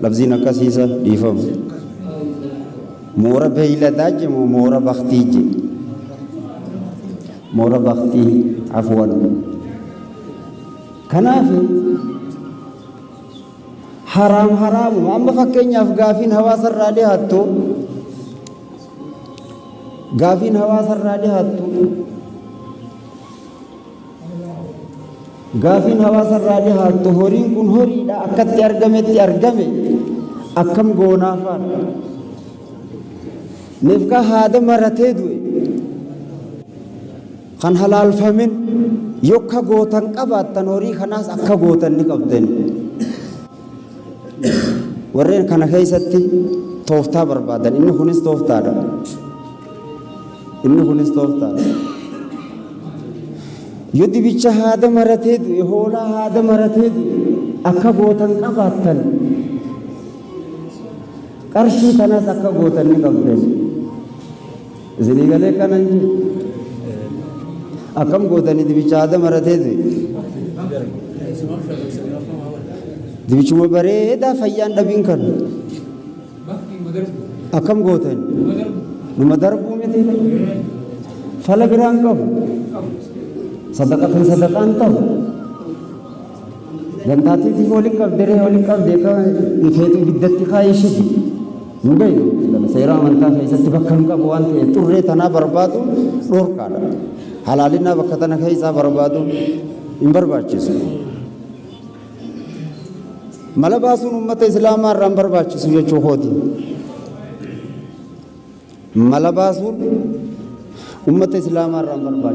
Labsiin akkasiisa dhiifamu. Moora beeyladaa je moo moora baktii je? Moora baktii afwan. Kanaaf haraam haraamuma amma fakkeenyaaf gaafiin hawaasarraa dhihaattu gaafiin hawaasarraa dhihaattu Gaafiin hawaasa irraa dhihaattu horiin kun horiidha akkatti argametti argame akkam goonaa faadha. Neefkaa haada maratee du'e kan halaalfamin yokka gootan qabaattan horii kanaas akka gootan ni qabdan. Warreen kana keessatti tooftaa barbaadan inni kunis tooftaadha. Inni kunis tooftaadha. Yoo dibicha haada maratee du'e, hoolaa haada maratee du'e akka gootan qabaattan qarshii tanaas akka gootan ni qabdan. Isinii galee kanan jiru. Akkam gootanii dibicha haada maratee du'e? Dibichuma bareedaa fayyaan dhabiin kan. Akkam gootan? Numa darbuu miti. Fala biraan qabu. Sadaqatan sadaqaan ta'u. Dantaatiitiif waliin qabderee waliin qabdee feetu ibiddatti kaayee shidi. Hin beeknu. Seera amantaa keessatti bakka hin qabu waan ta'eef xurree tanaa barbaadu dhorkaadha. Halaalinaa bakka tana keessaa barbaadu hin barbaachisu. Mala baasuun ummata Islaamaa irraa hin barbaachisu jechuu kooti. Mala baasuun ummata Islaamaa irraa hin barbaachisu.